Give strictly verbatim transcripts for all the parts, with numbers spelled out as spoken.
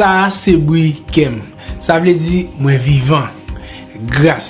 Sa a se bri kè m. Sa vle di mwen vivan. Gras.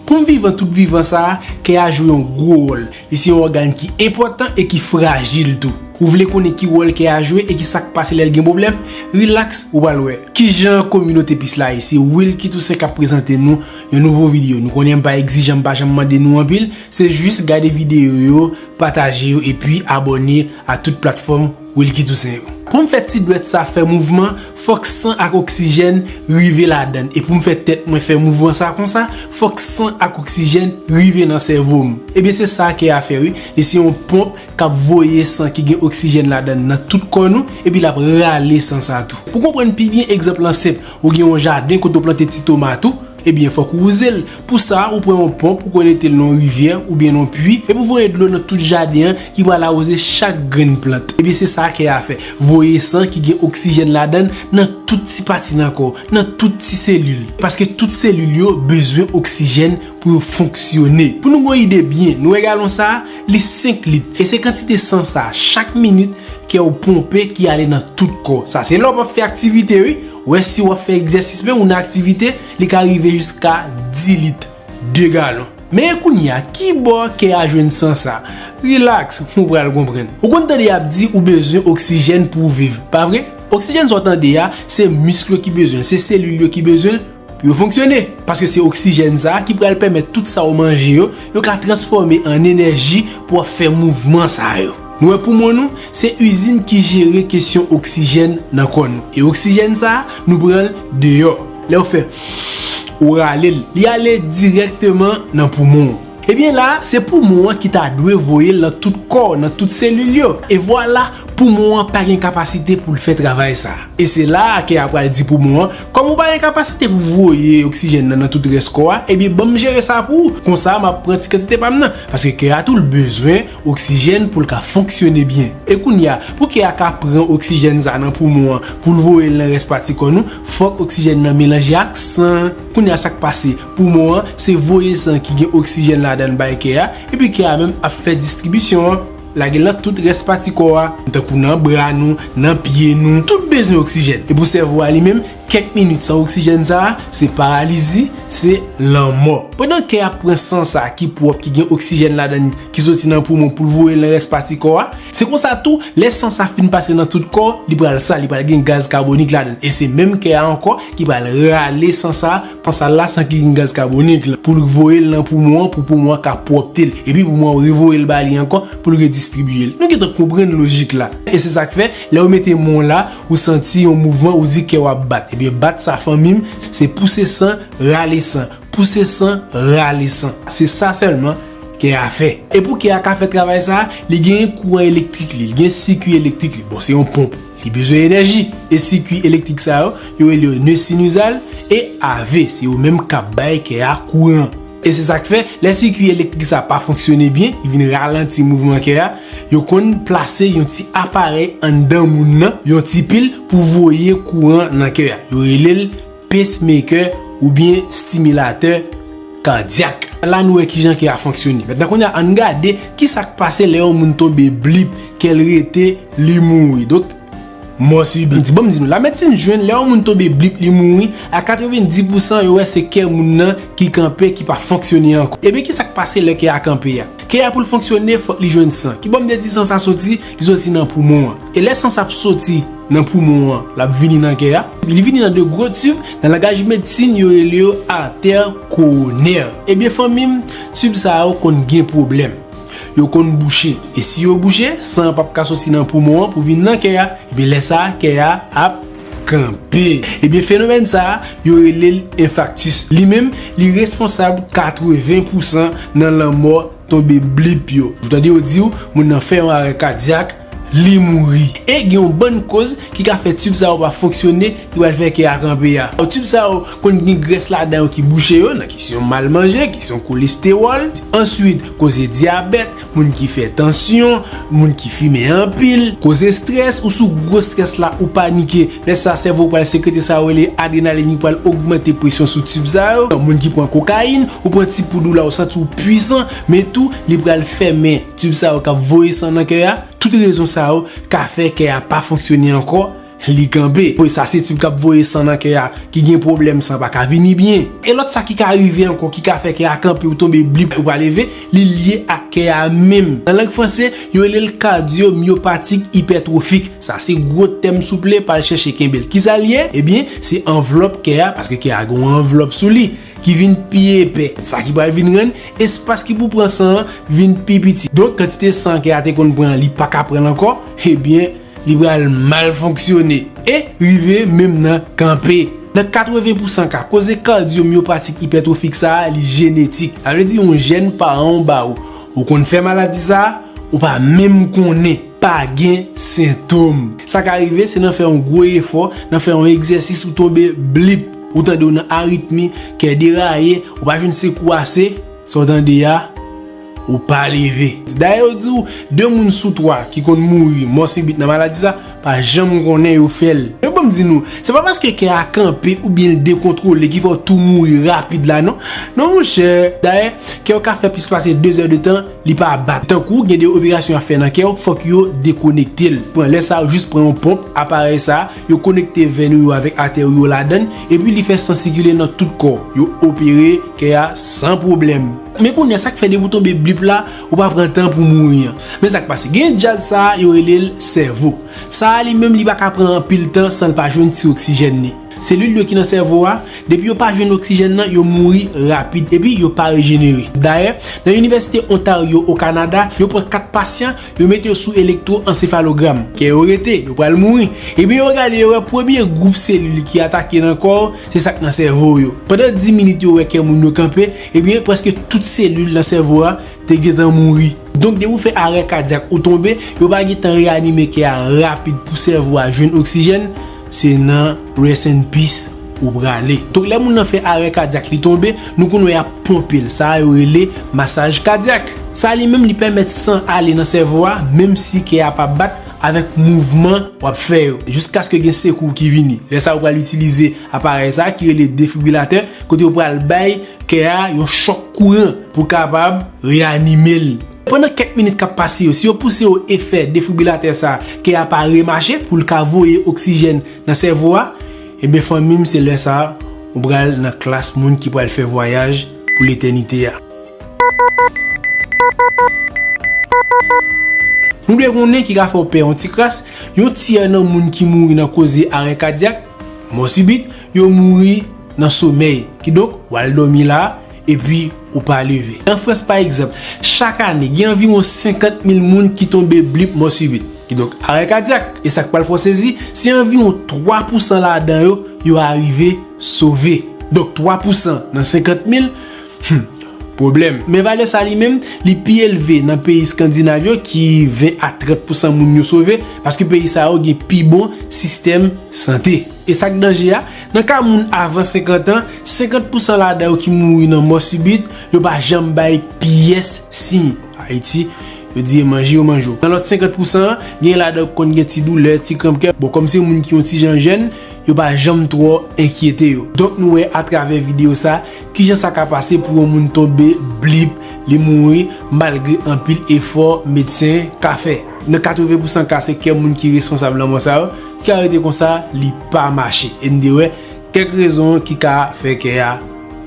Pou m vivan tout vivan sa a, kè a jwe yon gwo wòl. Li se yon ògàn ki enpòtan e ki frajil tou. Ou vle konnen ki wòl kè a jwe e ki sa k pase lè l gen pwoblèm? Rilaks, ou pral wè. Kijan kominote Peace la ye? Se Wilky Toussaint k ap prezante nou yon nouvo videyo. Nou konnen m pa egzijan, m pa janm mande nou anpil. Se jis gade videyo yo, pataje yo epi abòne a tout platfòm Wilky Toussaint yo. Pou m fè ti dwèt sa fè mouvman, fòk san ak oksijèn rive ladan l. E pou m fè tèt mwen fè mouvman sa konsa, fòk san ak oksijèn rive nan sèvo m. Ebyen, se sa kè a fè wi. Li se yon ponp k ap voye san ki gen oksijèn ladan l nan tout kò nou, epi l ap rale san sa tou. Pou konprann pi byen, egzanp lan senp, ou gen yon jaden kote w plante ti tomat ou, ebyen, fòk ou wouze l. Pou sa, ou pran yon ponp, ou konekte l nan yon rivyè oubyen nan yon pwi, epi w voye dlo nan tout jaden an ki pral awoze chak grenn plant. Ebyen, se sa kè a fè. Voye san ki gen oksijèn ladan l nan tout ti pati nan kò w, nan tout ti selil. Paske tout selil yo bezwen oksijèn pou yo fonksyone. Pou nou gen yon ide byen, nou wè galon sa a, li senk lit. E se kantite san sa a, chak minit, kè w ponpe ki ale nan tout kò. Sa se lè w p ap fè aktivite wi. Ou wè si w ap fè egzèsis men ou nan aktivite, li ka rive jiska dis lit. De galon. Men kounye a, ki bò kè a jwenn san sa? Rilaks, ou pral konprann. Ou konn tande y ap di ou bezwen oksijèn pou w viv, pa vre? Oksijèn sa w tande a, se misk yo ki bezwen l, se selil yo ki bezwen l pou yo fonksyone. Paske se oksijèn sa a ki pral pèmèt tout sa w manje yo, yo ka transfòme an enèji pou w ap fè mouvman sa yo. Nou wè poumon nou, se izin ki jere kesyon oksijèn nan kò nou. E oksijèn sa a, nou pran l deyò. Lè w fè, ou rale l, li ale dirèkteman nan poumon w. Ebyen la, se poumon an ki ta dwe voye l nan tout kò w, nan tout selil yo. E vwala, poumon an pa gen kapasite pou l fè travay sa a. E se la a kè a pral di poumon an, kòm ou pa gen kapasite pou voye oksijèn nan nan tout rès kò a, ebyen ban m jere sa pou ou. Konsa, m ap pran ti kantite pa m nan. Paske kè a tou l bezwen oksijèn pou l ka fonksyone byen. E kounye a, pou kè a ka pran oksijèn sa nan poumon an, pou l voye l nan rès pati kò nou, fòk oksijèn nan melanje ak san. Kounye a sa k pase, poumon an se voye san ki gen oksijèn ladan l bay kè a, epi kè a menm ap fè distribisyon an, lage l nan tout rès pati kò a, tankou nan bra nou, nan pye nou, tout bezwen oksijèn. E pou sèvo a li menm, kèk minit san oksijèn sa a, se paralizi, se lanmò. Pandan kè a ap pran san sa a ki pwòp, ki gen oksijèn ladan l, ki soti nan poumon pou l voye l nan rès pati kò a, se konsa tou, lè san sa fin pase nan tout kò, li pral sal, li pral gen gaz kabonik ladan l. E se menm kè a ankò ki pral rale san sa, san sal la, san ki gen gaz kabonik la, pou l voye l nan poumon an, pou poumon an ka pwòpte l. Epi poumon an revoye l ba li ankò, pou l redistribiye l. Nou gentan konprann lojik la. E se sa k fè, lè w mete men w la, ou santi yon mouvman, ou di kè w ap bat. Ebyen, bat sa, fanmi m, se pouse san, rale san. Pouse san, rale san. Se sa sèlman kè a fè. E pou kè a ka fè travay sa a, li gen kouran elektrik li, li gen sikui elektrik li. Bon, se yon ponp. Li bezwen enèji. E sikui elektrik sa yo, yo rele yo nè sinizal e A V. Se yo menm k ap bay kè a kouran. E se sa k fè, lè sikui elektrik sa pa fonksyone byen, li vin ralanti mouvman kè a, yo konn plase yon ti aparèy anndan moun nan, yon ti pil, pou voye kouran nan kè a. Yo rele l pacemaker oubyen stimilatè kadyak. La nou wè kijan kè a fonksyone. Mentnan kounye a, ann gade kisa k pase lè yon moun tonbe blip, kè l rete, li mouri. Donk, mò sibit. Bon, m di nou, lamedsin jwenn lè yon moun tonbe blip, li mouri, a katrevenndis pousan yo wè se kè moun nan ki kanpe, ki pa fonksyone ankò. Ebyen, kisa k pase lè kè a kanpe a? Kè a pou l fonksyone, fòk li jwenn san. Ki bò m te di san sa soti? Li soti nan poumon an. E lè san sa ap soti nan poumon an, l ap vini nan kè a. Li vini nan de gwo tib, nan langaj medsin, yo rele yo atè kowonè. Ebyen, fanmi m, tib sa yo konn gen pwoblèm. Yo konn bouche. E si yo bouche, san an p ap ka soti nan poumon an pou vin nan kè a. Ebyen, lè sa a, kè a ap kanpe. Ebyen, fenomèn sa a, yo rele l enfaktis. Li menm, li responsab katreven pousan nan lanmò tonbe blip yo. Ou tande yo di w, moun nan fè yon arè kadyak, li mouri. E gen yon bann koz ki ka fè tib sa yo pa fonksyone, ki pral fè kè a kanpe a. Tib sa yo konn gen grès ladan yo ki bouche yo, nan kesyon mal manje, kesyon kolestewòl. Answit, koze dyabèt, moun ki fè tansyon, moun ki fimen anpil, koze estrès, ou sou gwo estrès la, ou panike. Lè sa, sèvo w pral sekrete sa yo rele adrenalin, li pral ogmante presyon sou tib sa yo. Moun ki pran kokayin, ou pran ti poud ou la, ou santi w pwisan, men tou, li pral fèmen tib sa yo k ap voye san nan kè a. Tout rezon sa yo ka fè kè a pa fonksyone ankò, li kanpe. Sa se tib k ap voye san nan kè a ki gen pwoblèm, san pa ka vini byen. E lòt sa ki ka rive ankò, ki ka fè kè a kanpe, ou tonbe blip, ou pa leve, li lye ak kè a menm. Nan lang franse, yo rele l cardiomyopathique hypertrophique. Sa se gwo tèm souple, pa al chèche kenbe l. Kisa l ye? Ebyen, se anvlòp kè a, paske kè a gen yon anvlòp sou li, ki vin pi epè. Sa ki pral vin rann espas ki pou pran san an vin pi piti. Donk, kantite san kè a te konn pran, li pa ka pran l ankò, ebyen, li pral mal fonksyone e rive menm nan kanpe. Nan katreven pousan ka, koze cardiomyopathique hypertrophique sa a, li jenetik. Sa vle di yon jèn paran w ba ou. Ou konn fè maladi sa a, ou pa menm konnen, pa gen sentòm. Sa ka rive, se nan fè yon gwo efò, nan fè yon egzèsis, ou tonbe blip, ou tande w nan aritmi, kè deraye, ou pa jwenn sekou ase, sa w tande a, ou pa leve. Dayè, yo di w, de moun sou twa ki konn mouri mò sibit nan maladi sa, pa janm konnen yo fè l. Men ban m di nou, se pa paske kè a kanpe oubyen l dekontwole ki fè w tou mouri rapid la, non. Non, monchè, dayè, kè w ka fè plis pase de zè de tan, li pa bat. Tankou gen de operasyon y ap fè nan kè w, fòk yo dekonekte l. Pran lè sa, yo jis pran yon ponp, aparèy sa, yo konekte venn ou yo avèk atè ou yo ladan l, epi li fè san sikile nan tout kò w. Yo opere kè a san pwoblèm. Men kounye a, sa k fè depi w tonbe blip la, ou pa pran tan pou mouri an. Men sa k pase, gen djaz sa a, yo rele l sèvo. Sa a li menm, li pa ka pran anpil tan san l pa jwenn ti oksijèn li. Selil yo ki nan sèvo a, depi yo pa jwenn oksijèn nan, yo mouri rapid, epi yo pa rejenere. Dayè, nan Inivèsite Ontario o Kanada, yo pran kat pasyan, yo mete yo sou elektwoansefalogram. Kè yo rete, yo pral mouri. Epi yo gade, yo wè premye gwoup selil ki atake nan kò w, se sa k nan sèvo yo. Pandan dis minit, yo wè kè moun yo kanpe, ebyen, prèske tout selil nan sèvo a te gentan mouri. Donk, depi w fè arè kadyak ou tonbe, yo pa gentan reyanime kè a rapid pou sèvo a jwenn oksijèn, se nan rest in peace ou prale. Donk, lè moun nan fè arè kadyak, li tonbe, nou konn wè y ap ponpe l. Sa a yo rele masaj kadyak. Sa a li menm, li pèmèt san ale nan sèvo a, menm si kè a p ap bat, avèk mouvman w ap fè yo, jiskaske gen sekou ki vini. Lè sa a, ou pral itilize aparèy sa a ki rele defibrilatè, kote yo pral bay kè a yon chòk kouran pou kapab reyanime l. Pandan kèk minit k ap pase yo, si yo pouse yo e fè defibrilatè sa a, kè a pa remache pou l ka voye oksijèn nan sèvo a, ebyen, fanmi m, se lè sa a ou pral nan klas moun ki pral fè vwayaj pou letènite a. Nou dwe konnen ki ka fè w pè yon ti kras, yon tyè nan moun ki mouri nan koze arè kadyak, mò sibit, yo mouri nan somèy. Kidonk, w al dòmi la, epi ou pa leve. An Frans, pa egzanp, chak ane, gen anviwon senkant mil moun ki tonbe blip mò sibit. Kidonk, arè kadyak, e sa k pral fè w sezi, se anviwon twa pousan ladan yo, yo arive sove. Donk, twa pousan nan senkant mil, hmm, pwoblèm. Men valè sa li menm, li pi elve nan peyi Eskandinav yo, ki ven a trant pousan moun yo sove, paske peyi sa yo gen pi bon sistèm sante. E sa k danje a, nan ka moun avan senkant an, senkant pousan ladan yo ki mouri nan mò sibit, yo pa janm bay pyès siy. Ayiti, yo di e manje yo manje w. Nan lòt senkant pousan an, gen ladan yo konn gen ti doulè, ti kranp kè. Bon, kòm se moun ki yon ti jan jèn, yo pa janm twò enkyete yo. Donk, nou wè atravè videyo sa, kijan sa ka pase pou yon moun tonbe blip, li mouri, malgre anpil efò medsen ka fè. Nan katreven pousan ka, se kè moun ki responsab lanmò sa yo, ki ka rete konsa, li pa mache. E n te wè kèk rezon ki ka fè kè a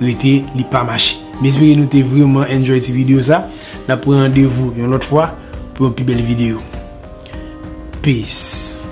rete, li pa mache. M espere nou te vrèman enjoy ti videyo sa. N ap pran randevou yon lòt fwa pou yon pi bèl videyo. Peace.